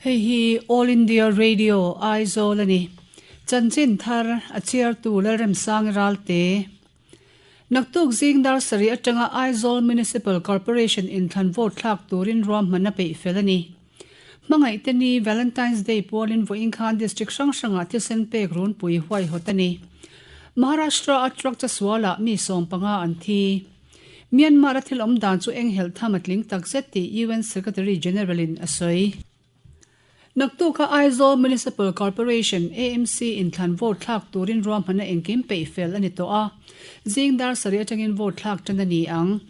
Hei hi All India Radio, Aizawl a ni. Chanchin thar a chhiartu Lalremsangi Ralte. Naktuk zing dar sarih atanga Aizawl Municipal Corporation inthlan vote thlak turin ruahman a peih fel a ni. Hmangaihte ni Valentine's Day pualin vawiin khan district hrang hrangah thisen pek runpui huaihawt a ni. Maharashtra-a truck chasualah mi 15 an thi. Myanmar-a thil awm dan chu eng helh tham a tling tak zet tih UN Secretary General-in a sawi. Naktuka Aizawl Municipal Corporation, AMC, inthlan vote thlak turin ruahmanna engkim peih fel a ni tawh a, zing dar sarih atangin vote thlak tan a ni ang.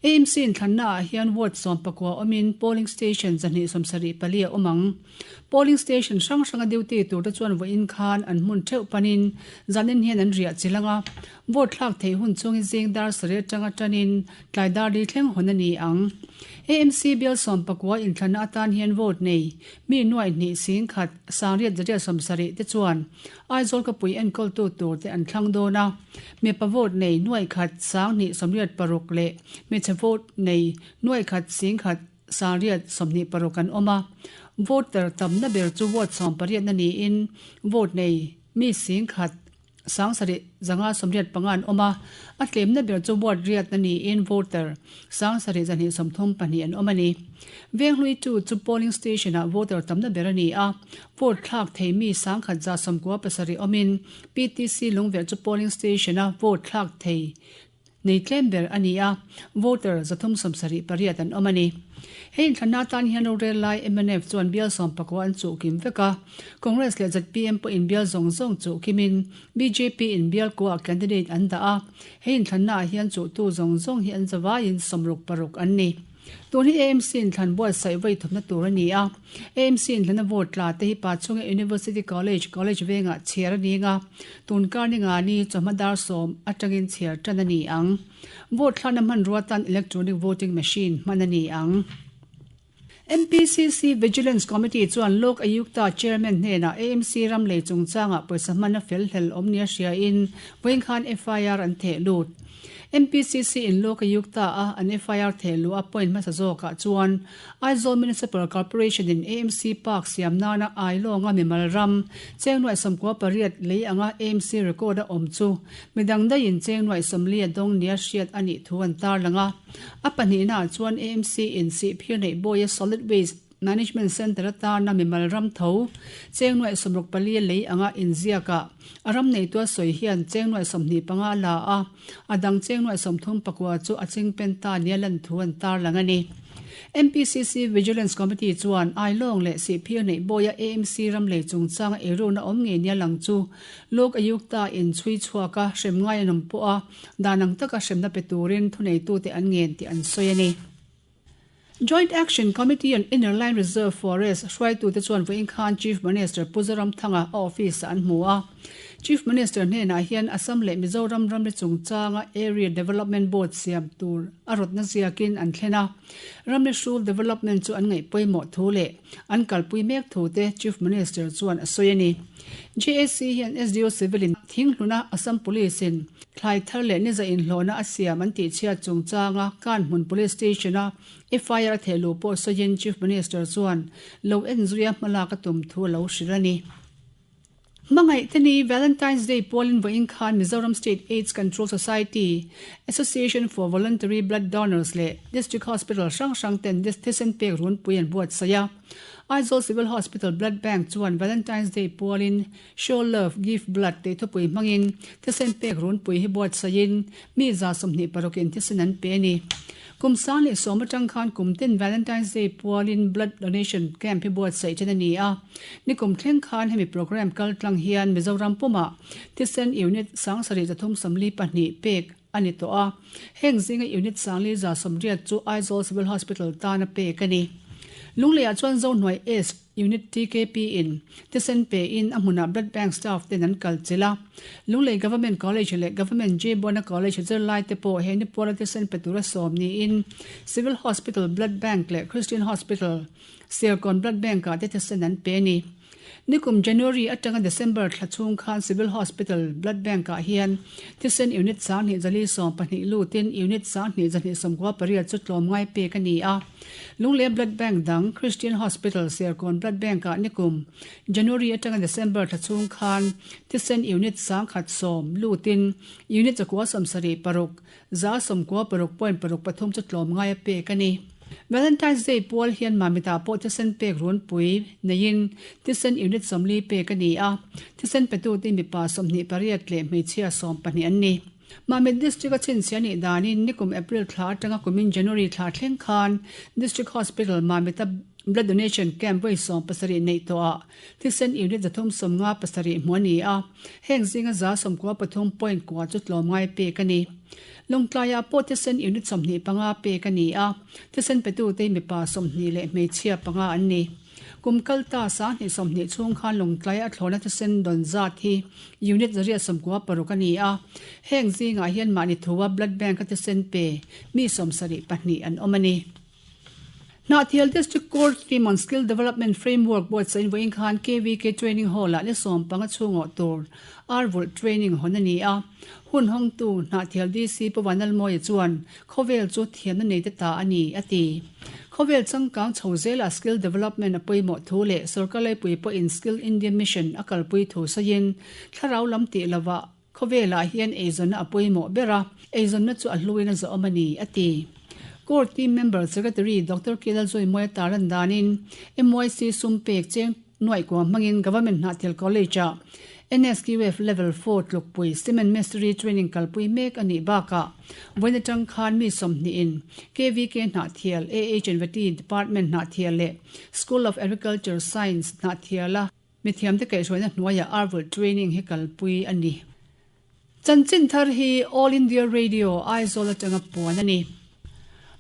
AMC inthlannaah hian ward 19 awmin polling station 274 a awm ang. Polling station hrang hranga duty turte chuan vawiin khan an hmun theuh panin zanin hian an riah chilh ang a, Vote thlak theih hun chungin zing dar sarih atanga tanin tlai dar li thleng hawn a ni ang. AMC bial 19 inthlanna atan hian vote nei mi nuaih hnih sing khat sangriat zariat 70 te chuan Aizawl khawpui enkawltu tur te an thlang dawn a. Mipa vote nei nuaih khat sang hnih 86 leh hmeichhe vote nei nuaih khat sing khat sangriat 26 an awm a. Voter tamna ber chu vote 18 na niin vote nei mi sing khat 7 zanga 85 an awm a, a tlemna ber chu ward riatna niin voter 7 2 32 an awm a ni. Venghlui tu chu polling station-ah voter tamna ber a ni a, vote thlak thei mi 1197 awmin PTC Lungverh chu polling station-a vote thlak thei nei tlem ber a ni a, voter 378 an awm a ni. He inthlanna atan hian rorel lai mnf chuan bial 19 an chuh kim vek a, Congress leh zpm pawhin bial zawng zawng chuh kimin bjp in bial kuaah candidate an dah a, he inthlannaah hian chuhtu zawng zawng hi an zavaiin 66 an ni. Tun hi AMC inthlan buatsaih vawi thawmna tur a ni a, AMC inthlana vote tla te hi Pachhunga University College, College vengah chhiar a ni anga, tun kar ni nga ni chawhma dar 10 atangin chhiar tan a ni ang. Vote thlakna hmanrua tan electronic voting machine hman a ni ang. MPCC Vigilance Committee chuan Lok Ayukta Chairman hnenah AMC ram lei chungchangah pawisa hman a fel hlel awm nia hriain vawiin khan FIR an theh lut. MPCC in Lok Ayukta a an FIR theh luh a point hmasa zawkah chuan Aizawl Municipal Corporation in AMC Park siam nana Ailawnga mimal ram cheng nuaih 98 lei anga AMC record a awm chu midang daihin cheng nuaih 40 a dawng nia hriat a nih thu an tarlang a. A pahnihnaah chuan AMC in sihphir neih bawia Solid Waste Management Centre atana mimal ram tho cheng nuaih 64 lei anga inziakah a ram neitua sawi hian cheng nuaih 25 a la a, a dang cheng nuaih 39 chu a chingpen ta nia lan thu an tarlang a ni. MPCC Vigilance Committee chuan Ailawng leh Sihphir neih bawia AMC ram lei chungchanga eiruna awm ngei nia lang chu Lok Ayukta in chhui chhuak a, hrem ngai an awm pawh a, dan ang taka hremna pe turin thuneitute an ngen tih an sawi a ni. Joint Action Committee on Inner Line Reserve Forest hruaitute chuan vawiin khan Chief Minister Pu Zoramthanga a office-ah an hmu a. Chief Minister hnenah hian Assam leh Mizoram ramri chungchanga Area Development Board siam tur a rawtna ziakin an thlen a. Ramri hrul development chu an ngaih pawimawh thu leh an kalpui mek thu te Chief Minister chuan a sawi a ni. JAC hian SDO Civil in thinghluna Assam Police in Thlai thar leh ni zah inhlawhna a siam an tihchhiat chungchanga Kanhmun Police Station-a FIR a theh luh pawh sawiin Chief Minister chuan lo en zuia hmalak a tum thu a lo hrilh a ni. Hmangaih te ni Valentine's Day pualin vawiin khan Mizoram State AIDS Control Society, Association for Voluntary Blood Donors leh District Hospital hrang hrang ten thisen pek runpui an buatsaih a. Aizawl Civil Hospital Blood Bank chuan Valentine's Day pualin Show Love, Give Blood tih thupui hmangin thisen pek runpui hi buatsaihin mi 26 in thisen an pe a ni. Kum 2010 atang khan kum tin Valentine's Day pualin blood donation camp hi buatsaih then a ni a. Nikum thleng khan hemi programme kal tlang hian Mizoram pumah thisen unit 7342 pek a ni tawh a. Heng zinga unit 5180 chu Aizawl Civil Hospital tana pek a ni. Lungleiah chuan Zohnuai S. Unit TKP in thisen pe in a hmunah Blood Bank staff ten an kal chilh a. Lunglei Government College leh Government J Bona College zirlai te pawh he nipuala thisen pe tura sawm niin Civil Hospital Blood Bank leh Christian Hospital Serkawn Blood Bank ah te thisen an pe a ni. Nikum January atanga December thla chhung khan Civil Hospital Blood Bank-ah hian thisen unit 2 4 12 lutin unit 2 228 chu tlawmngai pek a ni a. Lunglei Blood Bank dang Christian Hospital Serkawn Blood Bank-ah nikum January atanga December thla chhung khan thisen unit 110 lutin unit 976 96.63 chu tlawmngai a pek a ni. Valentine's Day pual hian Mamita pawh thisen pek runpui neiin thisen unit 40 pek a ni a, thisen petute mipa 28 leh hmeichhia 12 an ni. Mamit District a chhinchhiah nih danin nikum April thla atanga kumin January thla thleng khan District Hospital Mamita Blood Donation Camp vawi 17 neih tawhah thisen unit 357 hmuh a ni a, heng zinga 93.4 chu tlawmngai pek a ni. Lawngtlaiah pawh thisen unit 25 pek a ni a, thisen petute mipa 20 leh hmeichhia panga an ni. Kum kal ta 2020 chhung khan Lawngtlaia a thlawhna thisen dawn zat hi unit 196 a ni a, heng zingah hian mahni thua blood bank-a thisen pe mi 72 an awm a ni. Hnahthial District Court Team on Skill Development Framework buatsaih vawiin khan KVK Training Hall-ah ni 15 chhungawh tur ar vulh training hawn a ni a. Hun hawngtu Hnahthial DC Pu Vanlalmawia chuan khawvel chu thiamna nei te ta a ni, a ti. Khawvel changkang chho zelah skill development a pawimawh thu leh sorkar laipui pawhin Skill India Mission a kalpui thu sawiin thlarau lam tih lovah Khawvelah hian eizawnna a pawimawh ber a, eizawnna chu a hluin a zawhawm a ni, a ti. Core Team Member Secretary Doctor Kelalzoimuaia tarlan danin MYC sum pek cheng nuaih kua hmangin Government Hnahthial College-ah NSQF Level 4 tlukpui Cement Masonry Training kalpui mek a nih bakah vawiin atang khan mi 20 in KVK Hnahthial, AH and Vety Department Hnahthial leh School of Agriculture Science Hnahthiala Mithiamte kaihhruaina hnuaiah Arvul Training hi kalpui a ni. Chanchin thar hi All India Radio, Aizawl atanga puan a ni.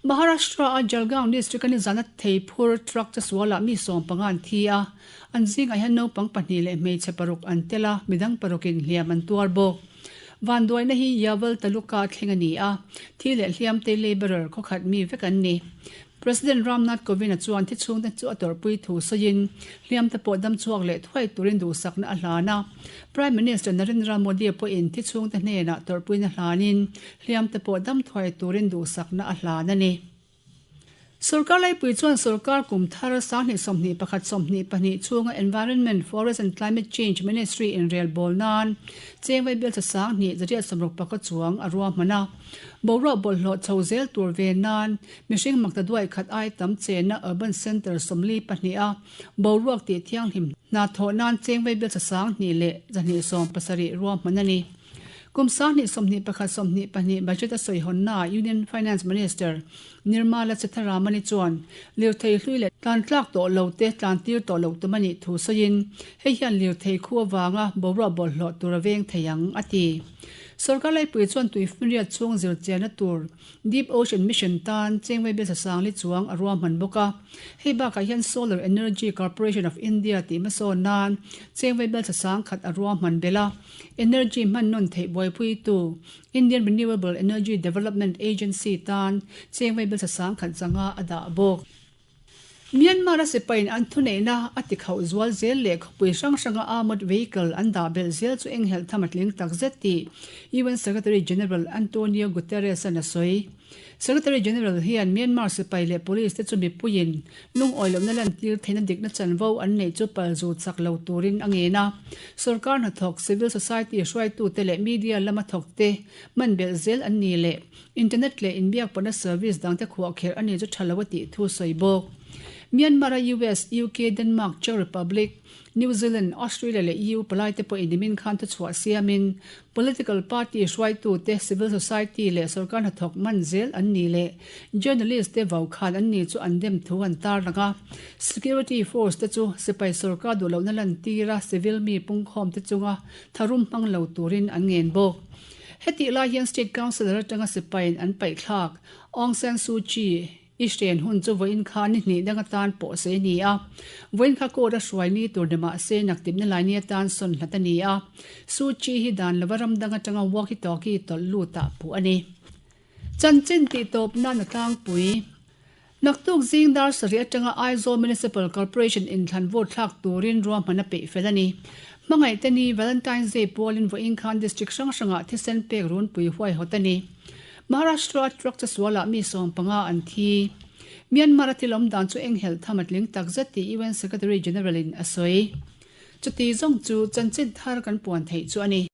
Maharashtra-a Jalgaon district-a nizana theiphur truck chesualah mi 15 an thi a, an zingah hian naupang pahnih leh hmeichhe paruk an tel a, midang parukin hliam an tuar bawk. Vanduaina hi Yawal Taluka thleng a ni a, thi leh hliamte labourer khawkhat mi vek an ni. President Ram Nath Kovind-a chuan thi chhungte chu a tawrhpui thu sawiin, hliamte pawh dam chhuak leh thuai turin duhsakna a hlan a. Prime Minister Narendra Modi pawhin thi chhungte hnenah tawrhpuina hlanin, hliamte pawh dam thuai turin duhsakna a hlan a ni. Sorkar laipui chuan sorkar kum thar 2021 22 chhunga Environment, Forest and Climate Change Ministry inrelbawl nan chengvei bial cha 2,000 60 chuang a ruahman a. Boruak bawlhhlawh chho zel tur ve nan mihring makta duai khat ai tam chenna Urban Centre 42 a boruak tih thianghlim hna thawh nan chengvei bial cha 2 leh 270 ruahman a ni. Kum 2021 22 budget a sawi hawnnaah Union Finance Minister Nirmala Sitharaman-i chuan lirthei hlui leh tlan tlak tawh lo te tlan tir tawh loh tum a nih thu sawiin hei hian lirthei khu avanga boruak bawlhhlawh tur a veng thei ang, a ti. Sorkar laipui chuan tuifinriat chhung zirchianna tur Deep Ocean Mission tan chengvei biasa sangli chuang a ruahman bawk a. Hei bakah hian Solar Energy Corporation of India tih hmasawn nan chengvei biasa sang khat a ruahman belh a. Energy hman nawn theih buaipuitu Indian Renewable Energy Development Agency tan chengvei biasa sang khat zanga a dah bawk. Myanmar-a sipaiin an thuneihna a tikhauh zual zel leh khawpui hrang hranga armoured vehicle an dah belh zel chu enghelh tham a tling tak zet tih UN Secretary General Antonio Guterres-a'n a sawi. Secretary General hian Myanmar sipai leh police te chu mipuiin lungawi lohna lantir theihna dikna chanvo an neih chu palzut chak lo turin a ngen a. Sorkar hnathawk, civil society hruaitute leh media lama thawkte man belh zel an ni leh Internet leh inbiakpawhna service dangte khuahkherh a ni chu tha lo a tih thu sawi bawk. Myanmar-a US, UK, Denmark, Czech Republic, New Zealand, Australia leh EU palaite pawhin nimin khan thuchhuah siamin political party hruaitute, civil society leh sorkar hnathawk man zel an ni leh journalist te vau khan an ni chu an dem thu an tarlang a. Security force te chu sipai sorkar duh lohna lantira civil mi pungkhawmte chunga tharum hmang lo turin an ngen bawk. Hetih lai hian State Councillor atanga sipaiin an paihthlak Aung San Suu Kyi i hren hun chu vawiin kha ni hnih dang atan pawh sawi a ni a. Vawiin kha court a hruai ni tur ni mah se naktipna lai ni atan sawn hlat a ni a. Suu Kyi hi dan lova ram dang atanga walkie talkie tawlh lut ah puh a ni. Chanchin tih tawp nan a tlangpui. Naktuk zing dar sarih atanga Aizawl Municipal Corporation inthlan vote thlak turin ruahman a peih fel a ni. Hmangaihte ni Valentine's Day pualin vawiin khan district hrang hrangah thisen pek runpui huaihawt a ni. Maharashtra truck chesualah mi 15 an thi. Myanmar a thil awm dan chu enghelh tham a tling tak zet tih UN Secretary General in a sawi. Chuti zawng chu chanchin thar kan puan theih chu a ni.